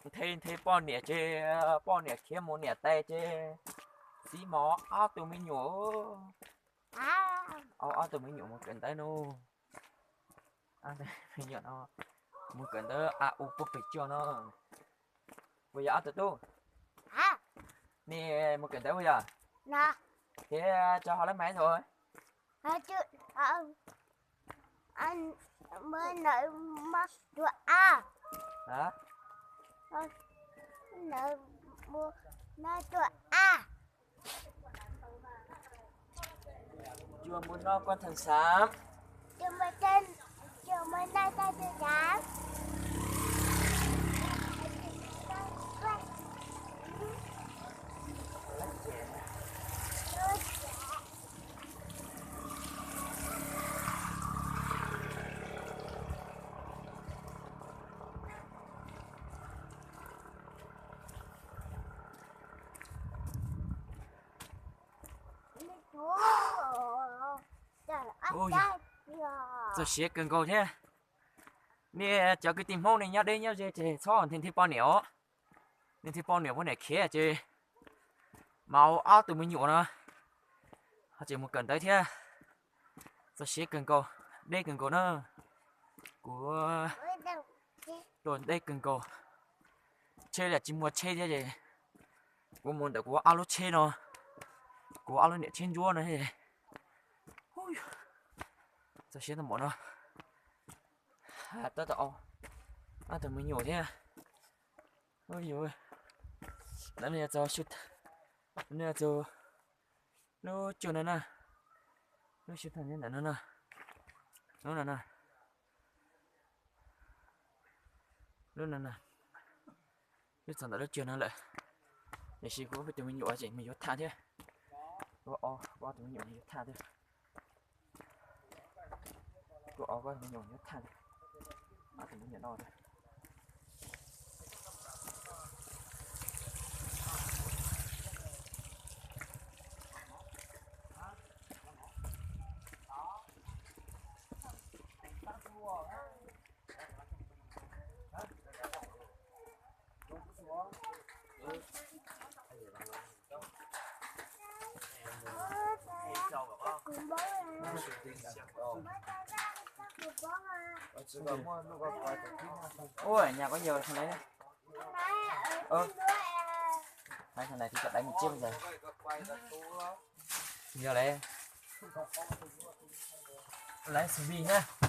Nthe nthe poj niam ces, poj niam khiav mus niam tais ces, txiv mos ob tug me nyuam, ob tug me nyuam mus kawm ntawv no. Me nyuam no mus kawm ntawv a u puag pem cuag no. Puas yog ob tug tub? Nws mus kawm ntawv puas yog? Ces tso hauv lab mais thaum Cua mùa no con thằng Sám. Cua mùa no con thằng Sám. Ui, txog siav kawg nkaus thiab. Nej cov kwv tij Hmoob nej nyob deb nyob ze ces txhob nthi nthi poj niam os. Nthi nthi poj niam poj niam khiav ces mas ob tug me nyuam no ho tseem mus kawm ntawv thiab. Txog siav kawg nkaus, deb kawg nkaus na. Kuv tuaj deb kawg nkaus, tsheb los tsis muaj tsheb thiab ces kuv mus ntawm kuv ob lub tsheb no, kuv ob lub niam tsheb ntsuab no. Txog siav tau npaum no, tab tom ob tug me nyuam thiab. Ntawm no yog txog, no yog txog lub cuag no na, lub cuag ntawm no na, lub no na, lub no na, lub txog ntawm lub cuag no lawm. Tiam sis kuv ob tug me nyuam ces mus yuav tham thiab, kuv ob tug me nyuam mus yuav tham thiab. Kuv ob tug me nyuam mus yuav tham, ob tug me nyuam no. Ua nyab koj yog thằng này. Ơ, thằng này thì chọn đánh một chiếc bây giờ. Giờ đấy, lái xì vi nhá.